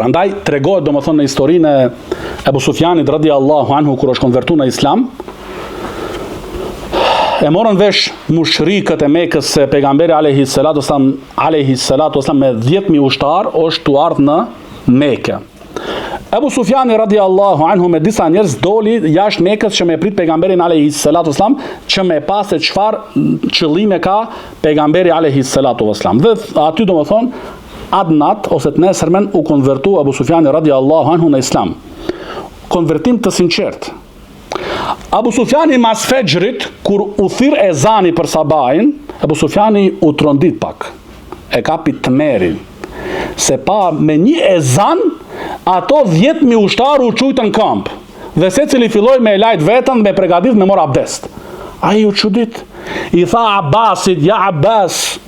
Prandaj tregohet domethënë në historinë e Ebu Sufjanit radiallahu anhu kur është konvertu në Islam, e morën vesh mushrikët e Mekës se pejgamberi alayhi salatu wasallam alayhi salatu wasallam me 10000 ushtar është tu ardh në Mekë. Ebu Sufjani radiallahu anhu me disa njerëz doli jashtë Mekës që me prit pejgamberin alayhi salatu wasallam që me pa se çfarë qëllime ka pejgamberi alayhi salatu wasallam. Dhe aty domethënë atë natë ose të nesërmen u konvertu Ebu Sufjani radiallahu anhu në Islam. Konvertim të sinqert. Abu Sufjani mas fexhrit, kur u thirr ezani për sabahin, Abu Sufjani u trondit pak. E kapi tmerri. Se pa me një ezan, ato 10.000 ushtarë u çujtën n'këmbë. Dhe secili filloi me e lajt veten me pregadit me marr abdest. Ai u çudit. I tha Abbasit, ja Abbas,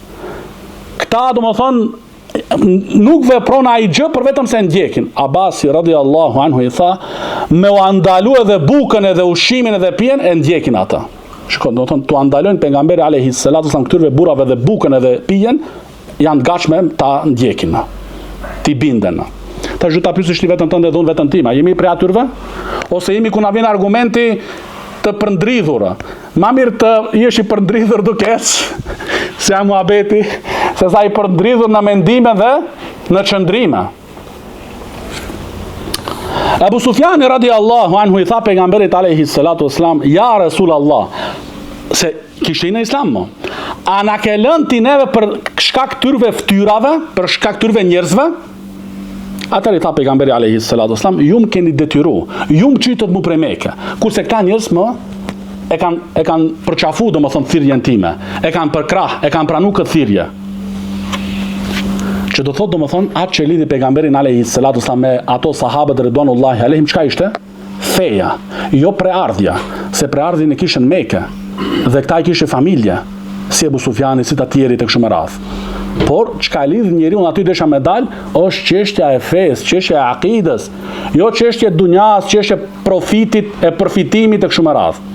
këta domethonë, nuk vepron ai gjë për vetëm se ndjekin. Abasi radiallahu anhu i tha, me ua ndalu edhe bukën edhe ushqimin edhe pijen e ndjekin ata. Shiko, domethonë, t'ua ndalojnë pejgamberi alayhi salatu wasallam këtyrve burrave edhe bukën edhe pijen, janë të gatshme ta ndjekin. T'i binden. Tash do ta pyesësh ti veten tënde dhe unë veten time, a jemi prej atyrve? Ose jemi kur na vjen argumenti të përndridhur. Ma mirë të jesh i përndridhur duke ecë, si a muhabeti, se sa i përndridhur në mendime dhe në qëndrime. Ebu Sufjani radiallahu anhu i tha pejgamberit alejhi salatu wasalam, ja Resul Allah, se kishte hi në islam mo, a na ke lënë ti neve për shkak tyrve ftyrave, për shkak tyrve njerëzve, Atëherë i tha pejgamberi alayhi salatu wasallam, ju më keni detyru, ju më qitët mu prej Meke. Kurse këta njerëz më e kanë e kanë përqafu domethënë thirrjen time, e kanë përkrah, e kanë pranu këtë thirrje. Që do thotë domethënë atë që lidhi pejgamberin alayhi salatu wasallam me ato sahabët ridwanullahi alehim çka ishte? Feja, jo preardhja, se preardhjen e kishin në Mekë dhe këta i kishin familje, si Ebu Sufjani, si të tjerit e kështu me radhë. Por çka lidh njeriun aty desha me dal, është çështja e fesë, çështja e akidës, jo çështja e dunjas, çështja e profitit, e përfitimit e kështu me radhë.